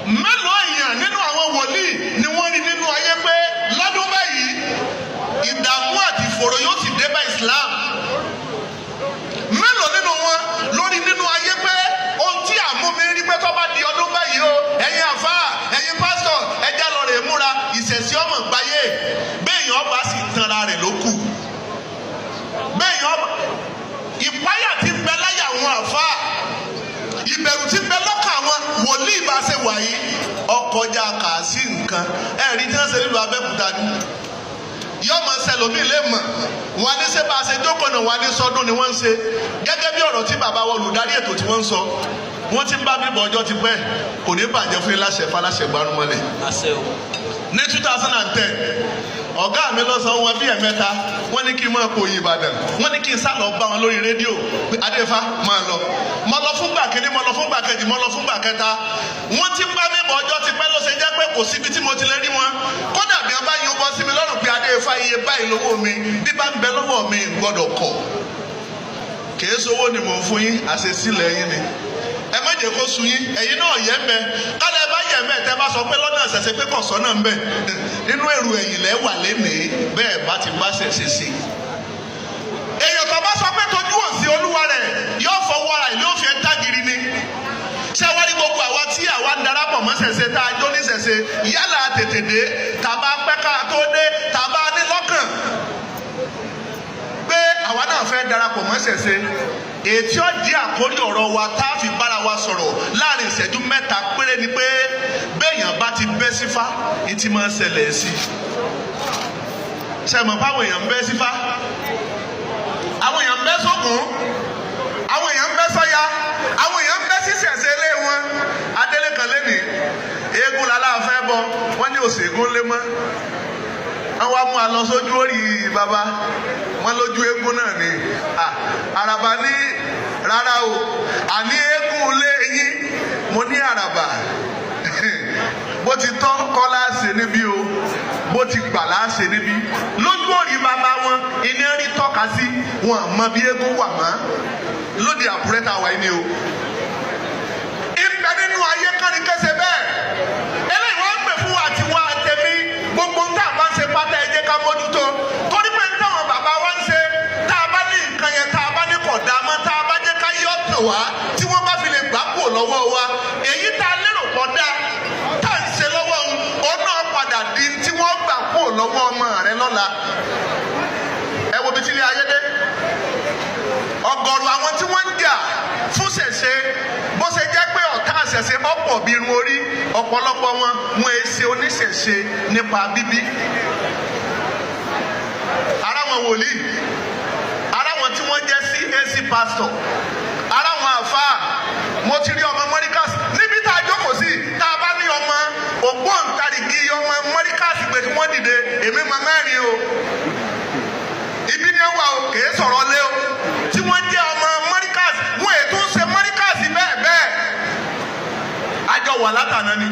Mélòó èèyàn nínú àwọn wòlíì ni wọ́n rí nínú ayé pé lọ́dún báyìí, ìdààmú àti ìfòòró yóò sì dé bá Islam? Mélòó nínú wọn lórí nínú ayé pé ohun tí àmúmi rí pé tó bá di ọdún báyìí o, ẹ̀yin àfáà, ẹ̀yin pásítọ̀, ẹjá lọ rè múra, ìṣẹ̀sí ọmọ gbáyé? Béèyàn ọba sì tanra rẹ̀ ló kù. Béèyàn ọba ìpáyà ti ń bẹ láyà àwọn àfáà, ìbẹ̀rù ti ń bẹ lọ́kàn àwọn wòlíì bá ṣe wà yìí, ọkọjá kà sí nǹkan. Ẹ̀rí tí wọ́n ṣe nílùú Abẹ́òkúta ni yóò máa ṣẹlòmíì lè mọ̀ wọn ní ṣé bá a ṣe jókòó náà, wọn ní sọdún ni wọ́n ń ṣe. Gẹ́gẹ́ bí ọ̀rọ̀ tí bàbá wa olùdarí ètò tí wọ́n ń sọ, wọ́n ti ń bá mi bọ̀ ọjọ́ ti pẹ́. Kò ní bàjẹ́ fún yín láṣẹ faláṣẹ gbarumọlẹ̀. Àṣẹ o. Ní 2010, ọ̀gá mi lọ sọ wọn bí ẹ̀mẹ́ta, wọ́n ní kí n máa pòyì Ìbàdàn, wọ́n ní kí n sá lọ bá wọn lórí rédíò pé Adéfá máa lọ. Mo lọ fúngbà kínní, mo lọ fúngbà kejì, mo lọ fúngbà kẹta. Wọ́n ti ń bá mi bọ̀ ọjọ́ ti pẹ́, ló ṣe jẹ́ pé kò síbi tí mo ti lè rí wọn. Kódà bí wọ́n bá yín bọ́ sí mi lọ́rùn pé Adéfá, iye báyìí lówó mi, bí bá ń bẹ lọ́wọ́ mi, gbọ́dọ̀ kọ̀. Kìí sowó ni mò ń fún yín, àṣesílẹ̀ yín ni. Ẹ má jẹ́ kó sun yín. Ẹ̀yin náà yẹ mẹ́ kálẹ̀ bá yẹ mẹ́ tẹ́ bá sọ pé lọ́nà ṣẹ̀ṣẹ̀ pé kọ̀sọ́ náà ń bẹ̀ nínú èrò ẹ̀yìn lẹ́ wà lénìí bẹ́ẹ̀ bá ti bá ṣẹ̀ṣẹ̀ ṣe. Èèyàn tó bá sọ pé tójú òsì olúwa rẹ̀ yóò fọwọ́ ara ìlú òfin ẹ̀ tágìrì ni. Ṣé wá ní gbogbo àwa tí àwa ń darapọ̀ mọ́ ṣẹ̀ṣẹ̀, tá a jó ní ṣẹ̀ṣẹ̀, yálà tètè dé tàbá pẹ́ ká tó dé, tàbá ní lọ́kàn pé àwa náà fẹ́ darapọ̀ mọ́ ṣẹ̀ṣẹ̀, ètí ó di àkórí ọ̀rọ̀ wa tá a fi bára wa sọ̀rọ̀ láàrin ìṣẹ́jú 3 péré ni pé béèyàn bá ti bẹ́ sífá, ní ti máa ń ṣẹlẹ̀ sí i. Ṣe mọ̀ fáwọn èèyàn ń bẹ́ sífá, àwọn èèyàn ń bẹ́ sókun, àwọn èèyàn ń bẹ́ sọ́ya, àwọn èèyàn ń bẹ́ sísẹ̀sẹ̀ lé wọn. Adélé kan lẹ́nìí, eégún lálá fẹ́ bọ, wọ́n ní òsègùn lé mọ́. Wọ́n wá mú a lọ sójú orí bàbá wọn, lójú eégún náà ni. Àràbà ní rárá o, àní eégún lé yín. Mo ní àràbà, bó ti tọ́ kọ́ láṣẹ níbí o, bó ti gbà láṣẹ níbí. Lójú òrì bàbá wọn, iná rí tọ́ka sí wọn mọ bí eégún wà mọ́ lóde Àkúrẹ́ tá a wà yìí ni o. Ìbẹ nínú ayé kánrin kẹsẹ̀ bẹ́ẹ̀. Eléyìí wọ́n ń pè fún wa àti wa àtẹ̀mí gbogbo ń tà bá ń ṣe pátá, ẹ jẹ́ ká mójútó, torí pé táwọn bàbá wa ń ṣe, tá a bá ní nǹkan yẹn, tá a bá ní kọ̀dá mọ́, tá a bá jẹ́ ká yọ̀ tàn wá, tí wọ́n bá fi lè gbà kúrò lọ́wọ́ wa, èyí tá a lérò pọ̀ dá tá à ń ṣe lọ́wọ́ òun, òun náà padà di tí wọ́n gbà kúrò lọ́wọ́ ọmọ rẹ lọ́la. Ẹ wo bí tí ilé ayé dé. Ọ̀gọ̀rọ̀ àwọn tí wọ́n ń jà fún ṣẹ̀ṣẹ̀, bó ṣe jẹ́ pé ọ̀tá àṣẹ̀ṣe ọ̀pọ̀ bí irun orí, ọ̀pọ̀lọpọ̀ wọn, wọn è ṣe oníṣẹ̀ṣe nípa bíbí. Ara wọn wòlíì, ara wọn tí wọ́n jẹ́ CAC pastor, ara wọn àfáà. Mo ti rí ọmọ mọ́ríkàsì níbi tá a jókòó sí. Tá a bá ní ọmọ ògbóǹtarìgì ọmọ mọ́ríkàsì pé kí wọ́n dìde, èmi máa mẹ́rin o. Ibi ni wà o, kìí sọ̀rọ̀ lé o. Tí wọ́n jẹ́ ọmọ mọ́ríkàsì, wọ́n ètò ń ṣe mọ́ríkàsì bẹ́ẹ̀ bẹ́ẹ̀. Àjọ wà látàná ni.